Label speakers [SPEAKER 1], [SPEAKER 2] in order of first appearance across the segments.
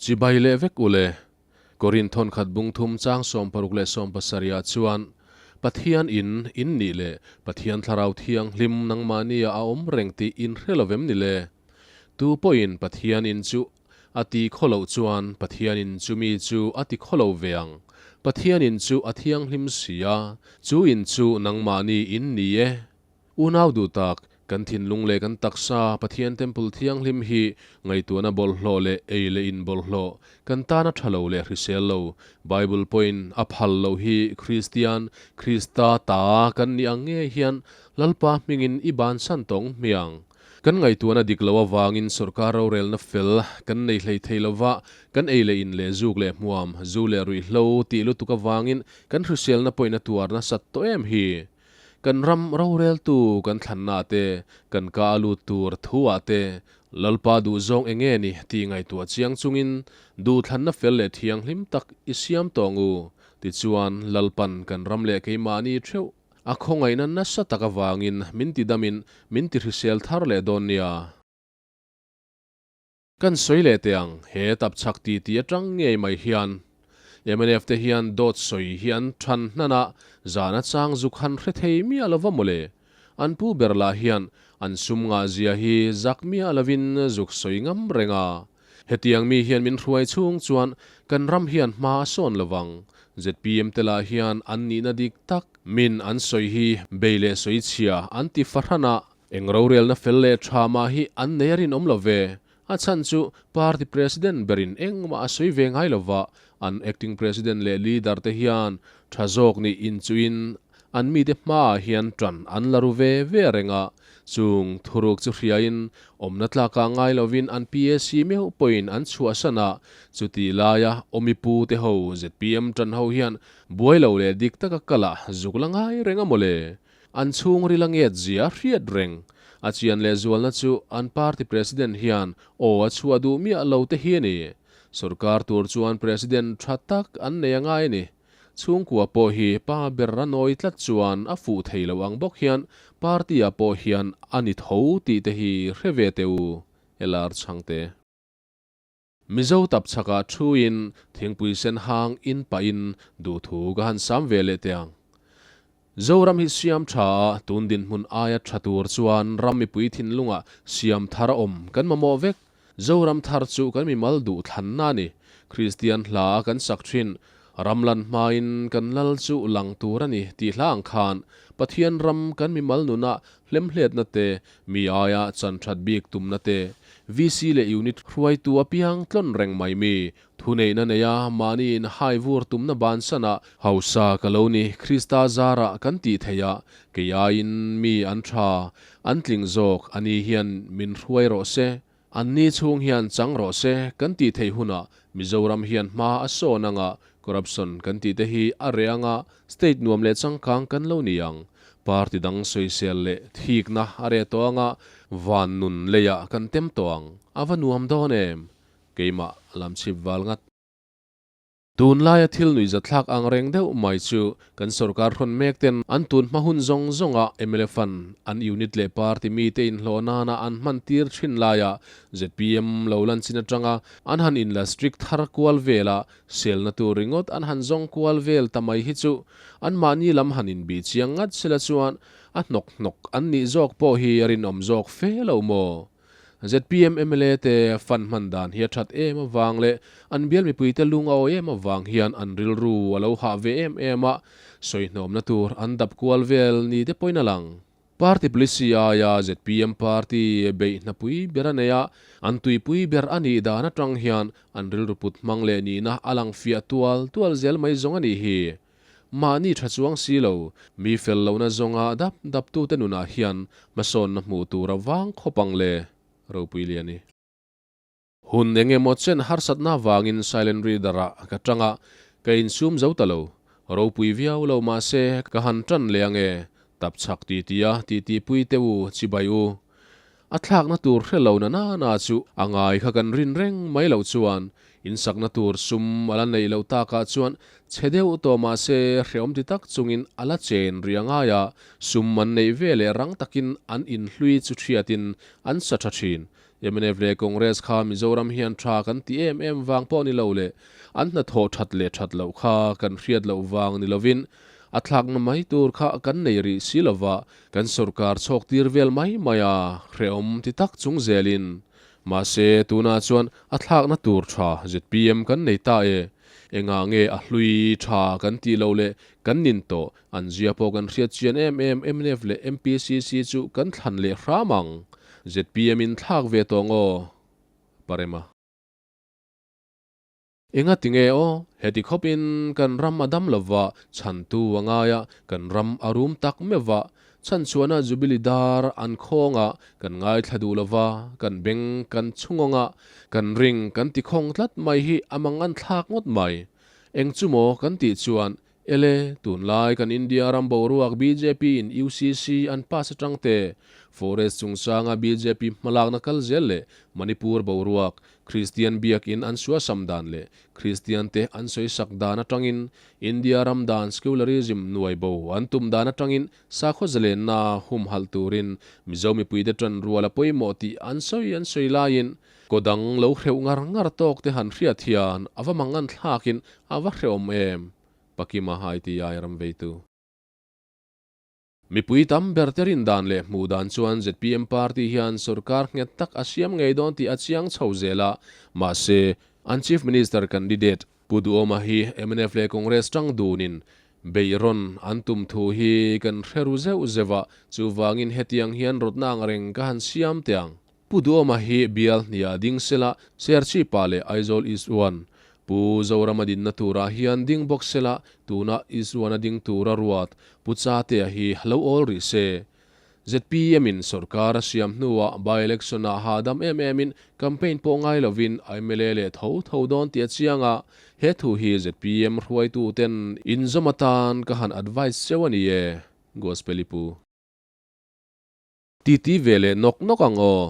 [SPEAKER 1] Chibai leh vek u le. Korinth thawnkhat bung thum chang 67 ah chuan, Pathian in in nih leh Pathian Thlarau Thianghlim nangmahnia a awm reng tih in hre lo vem ni le? Tu pawhin Pathian in chu a ti khaw loh chuan Pathian in chu mi chu a ti khaw lo ve ang. Pathian in chu a thianghlim si a, chu in chu nangmahni in ni e. Unau duh tak, kan thinlung leh kan taksa Pathian Temple thianghlim hi ngaihtuahna bawlhhlawh leh ei leh in bawlhhlawh, kan tana tha lo leh hrisel lo, Bible pawhin a phal loh hi Kristian, Krista ta kan nih ang ngei hian Lalpa hmingin i bansan tawng hmiang. Kan ngaihtuahna dik loh avangin sawrkar rorelna fel kan nei hlei thei lova, kan ei leh in leh zuk leh hmuam, zu leh ruihhlo tih lutuk avangin kan hriselna pawhin a tuar nasat tawh em hi. Kan ram roreltu kan thlanna te, kan ka a lut tur thu ah te, Lalpa duhzawng eng nge ni tih ngaihtuah chiang chungin duhthlanna fel leh thianghlim tak i siam tawng u. Tichuan, Lalpan kan ram leh keimahni theuh a khawngaihna nasa tak avangin min tidamin min tihrisel thar leh dawn nia. Kan sawi leh teh ang, he tapchhak ti ti atang ngei mai hian mnf te hian dawt sawi hi an than hnan a, zan a chang zuk han hre thei miah lova mawle. An pu ber lah hian an sum ngah zia hi zak miah lovin zuk sawi ngam reng a. Hetiang mi hian min hruai chhung chuan kan ram hian hma a sawn lovang. Zpm te lah hian an nihna dik tak min an sawi hi bei leh sawi chhia an ti fahran a, Eng rorelna fel leh tha mah hi an nei a rinawm lo ve. A chhan chu party president berin engmah a sawi ve ngai lova, an acting president leh leader te hian tha zawk nih inchuhin an mite hmaah hian tan an la ru ve ve reng a. Chung thuruk chu hriain awmna tlakah ngai lovin an PAC meuh pawhin an chhuahsan a, chutih laia awmi pu te ho zpm tan ho hian buai lo leh dik taka kal a zuk la ngai reng a mawle. An chhungril a nget zia a hriat reng. A chian leh zualna chu an party president hian aw a chhuah duh miah lo te hi a ni. Sorkar tur chuan president tha tak an nei a ngai a ni. Chhungkua pawh hi pa ber a nawi tlat chuan a fuh thei lo ang bawk hian party ah pawh hian a ni tho tih te hi hre ve teh u, LR Chhangte. Mizo tap chhakah thuin thingpui sen hang in pahin duhthu ka han sam ve leh teh ang. Zoram hi siam tha a, tun dinhmun aia tha tur chuan ram mipui thinlungah siam thar a awm kan mamawh vek. Zoram thar chu kan mimal duh thlanna a ni. Kristian hla a kan sak thin, ram lan hmain kan lal chu lang tur a ni tih hla ang khan Pathian ram kan mimal nunah hlemhletna te, mi aia chan that bik tumna te, VC leh Unit hruaitu apiang tlawn reng mai mi, thuneihna neia mahni in hai vur tumna bansanah hausa ka lo ni, Krista zarah kan tih theih a, kei aiin mi an tha, an tling zawk, ani hian min hruai rawh se, anni chhung hian chang rawh se kan tih theih hunah Mizoram hian hma a sawn anga corruption kan tih te hi a reh anga state nuam leh changkang kan lo ni ang. Party dang sawisel leh thikna a reh tawh anga van nun leiah kan tem tawh ang. A va nuam dawn em? Keimah lam chhip val ngat. Tunlaia thil nuihzatthlak ang reng deuh mai chu kan sorkar hrawn mek ten an tun hma hun zawng zawnga mla fund an unit leh party mite inhlawh nana an hman tir thin laia zpm lo lan chin atanga an han inla strict thar kual vela selna tur ringawt an han zawng kual vel ta mai hi chu anmahni lam han inbih chiang ngat sela chuan a hnawk hnawk an nih zawk pawh hi a rinawm zawk fe lo maw? Zpm mla te fund hman dan hi a that em avang leh an bial mipuite lung a awi em avang hian an rilru a lo hah ve em em a, sawihnawmna tur an dap kual vel ni te pawhin a lang. Party policy aia zpm party beih hnapui ber a nei a, an tuipui ber a nih dan atang hian an rilru put hmang leh nihna a lang fiah tual tual zel mai zawng a nih hi. Mahni tha chuang si lo, mi fel lohna zawnga dap daptute nunah hian hmasawnna hmuh tur a vang khawp ang le, ropui lian i. Hun eng emaw chen harsatna vangin silent reader-ah ka tang a, ka insum zo ta lo. Ropui viau lo mahse ka han tan leh ang e, tap chhak ti ti a titi pui teh u, chibai u. A thlakna tur hre lo na na na chu a ngai kha kan rin reng mai loh chuan insakna tur sum a la neih loh takah chuan chhe deuh tawh mah se hreawm ti tak chungin a la chen rih a ngai a, sum an neih ve leh rang takin an inhlui chu thiatin an sa tha thin. Mnf leh Congress kha Mizoram hian tha kan ti em em vang pawh ni lo leh an hnathawh that leh that loh kha kan hriat loh vang ni lovin a thlakna mai tur kha kan nei rih si lova kan sorkar chhawk tir vel mai mai a, hrehawm ti tak chung zelin. Mahse tunah chuan a thlakna tur tha zpm kan nei ta e. Engah nge a hlui tha kan tih loh leh kan nin tawh an zia pawh kan hriat chian em em mnf leh MPCC chu kan thlan leh hram ang. Zpm in thlak ve tawh ngaw Parema. Enga ti nge aw, heti khawpin kan ram a dam lova, chhantu a ngai a, kan ram a rum tak meuh a, chhanchhuahna Jubilee dar an khawng a, kan ngaithla duh lova, kan beng kan chhungawng a, kan ring kan ti khawng tlat mai hi a mangan thlak ngawt mai. Eng chu maw kan tih chuan Ele, tunlai kan India ram boruak bjp in UCC an pass atang te, Forest chungchanga bjp hmalakna kal zel leh Manipur boruak, Kristian biakin an suasam dan leh Kristian te an sawisak dan atangin India ram dan secularism nuai bo an tum dan atangin sakhaw zalenna humhalh turin Mizo mipuite tan rual a pawimawh tih an sawi an sawi laiin kaw dang lo hreuh ngar ngar tawk te han hriat hian a va mangan thlakin a va hrehawm em? Pakima ITI ram veitu. Mipui tam ber te rin dan leh hmuh dan chuan zpm party hian sorkar nghet tak a siam ngei dawn tih a chiang chho zel a, mahse, an Chief Minister candidate Pu Duhawma hi mnf leh Congress tang dunin beihrawn an tum thu hi kan hre ru zeuh zeuh a, chuvangin hetiang hian rawtna ang reng ka han siam teh ang. Pu Duhawma hi bial hniah ding sela, Serchhipa leh Aizawl East One, Pu Zorama dinna turah hian ding bawk sela, tuna East One-a ding tura ruat Pu Chatea hi lo awl rih se. ZPM-in sorkar a siam hnuah by-election-ah hahdam em emin campaign pawh ngai lovin a mla leh tho tho dawn tih a chiang a, he thu hi zpm hruaituten inzawm atan ka han advice cheu a ni e, Gospel-i pu. Titi ve leh nawk nawk ang aw.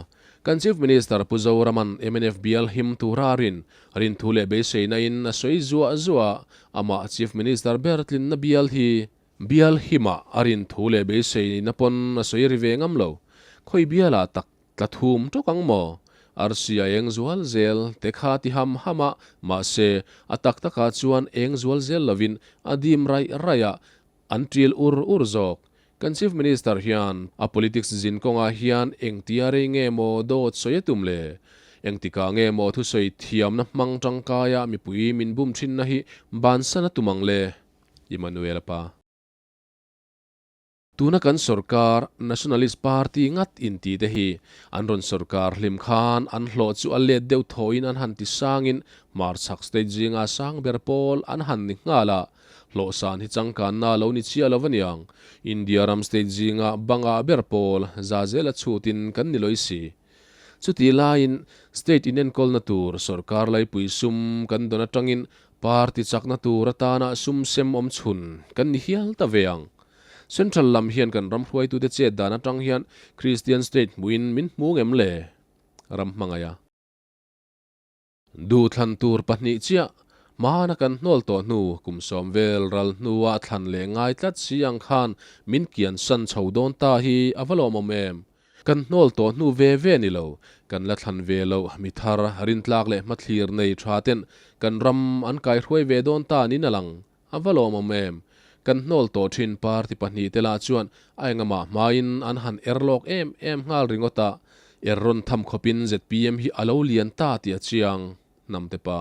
[SPEAKER 1] Kan Chief Minister Pu Zoraman mnf bial him tura a rin, rinthu leh beiseina in a sawi zuah zuah a, amah Chief Minister ber tlinna bial hi bial himah a rinthu leh beiseina pawn a sawi ri ve ngam lo. Khawi bialah tak tla thum tawk ang maw? Arsi a eng zual zel te kha ti ham ham a, mahse a tak takah chuan eng zual zel lovin a dim raih raih a, An ṭil ur ur zawk. Kan Chief Minister hian a politics zin kawngah hian engtia rei nge maw dawt sawi a tum le? Engtikah nge maw thusawi thiamna hmang ṭangkaia mipui min bum ṭhinna hi bansan a tum ang le? Emmanuel-a pa. Tuna kan sorkar, Nationalist Party ngat inti te hi an rawn sorkar hlim khan an hlawh chu a let deuh thawhin an han ti sangin hmarchhak state zinga sang ber pawl an han ni nghal a, Hlawhsan hi changkanna a lo ni chiah lo aniang. India ram state zinga banga ber pawl za zela chhutin kan ni lawih si. Chutih laiin state inenkawlna tur sorkar laipui sum kan dawn atangin party chakna tur atana sum sem awm chhun kan ni hial ta ve ang. Central lam hian kan ram hruaitute chet dan atang hian Christian state hmuhin min hmu ngem le? Ram hmangaih a. Duhthlan tur pahnih chiah, hmana kan hnawl tawh hnu kum sawm vel ral hnua thlan leh ngai tlat si ang khan min kian san chho dawn ta hi a va lawmawm em? Kan hnawl tawh hnu ve ve ni lo, kan la thlan ve loh mi thar rintlak leh hmathlir nei tha ten kan ram an kaihruai ve dawn ta niin a lang, a va lawmawm em? Kan hnawl tawh thin party pahnih te lah chuan a engamah hmain an han er lawk em em nghal ringawt a, er rawn tham khawpin zpm hi a lo lian ta tih a chiang, Hnamte pa.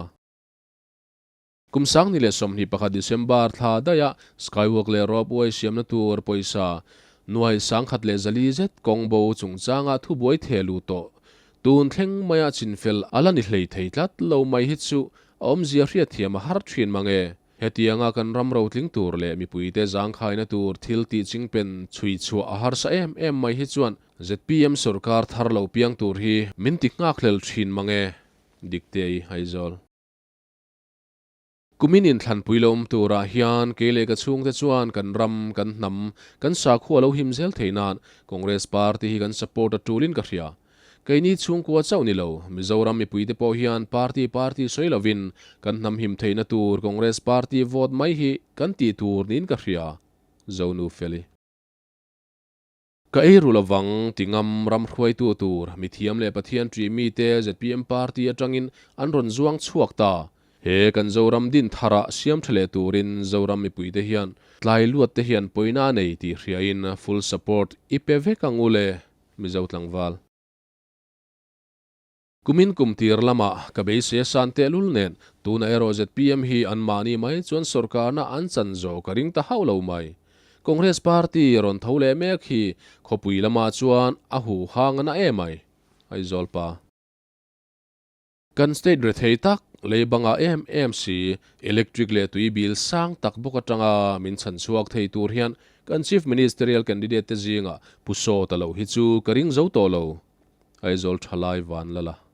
[SPEAKER 1] Kum 2021 December thla daih a Skywalk leh Ropeway siamna tur pawisa nuai 1400 zet kawng bo chungchanga thubuai theh luh tawh tun thleng maia chinfel a la ni hlei thei tlat lo mai hi chu a awmzia hriatthiam a har thin mang e. Hetianga kan ram rotling tur leh mipuite zangkhaina tur thil tih chingpen chhui chhuah a harsa em em mai hi chuan zpm sorkar thar lo piang tur hi min ti nghakhlel thin mang e, Diktei Aizawl. Kumin inthlanpui lo awm turah hian kei leh ka chhungte chuan kan ram, kan hnam, kan sakhua lo him zel thei nan Congress Party hi kan support a tulin ka hria. Keini chhungkua chauh ni lo, Mizoram mipuite pawh hian party party sawi lovin kan hnam him theihna tur Congress party vote mai hi kan tih tur niin ka hria, Zonu Feli. Ka ei ru lovang ti ngam ram hruaitu tur mithiam leh Pathian ṭih mite zpm party aṭangin an rawn zuang chhuak ta. He kan Zoram din tharah siam ṭha leh turin Zoram mipuite hian tlai luat te hian pawina a nei tih hriain full support i pe vek ang u le Mizo tlangval. Kumin kum tir lamah ka beisei a san tehlul nen tunah erawh zpm hi anmahni mai chuan sawrkarna an chan zawh ka ring ta hauh lo mai. Congress party rawn tho leh mek hi khawpui lamah chuan a huhang a na em ai. Aizawl pa. Kan state rethei tak, lei bangah em em si, electric leh tui bil sang tak bawk atanga min chhan chhuak thei tur hian kan Chief Ministerial candidate te zingah Pu Sawta loh hi chu ka ring zo tawh lo. Aizawl thalai van lala.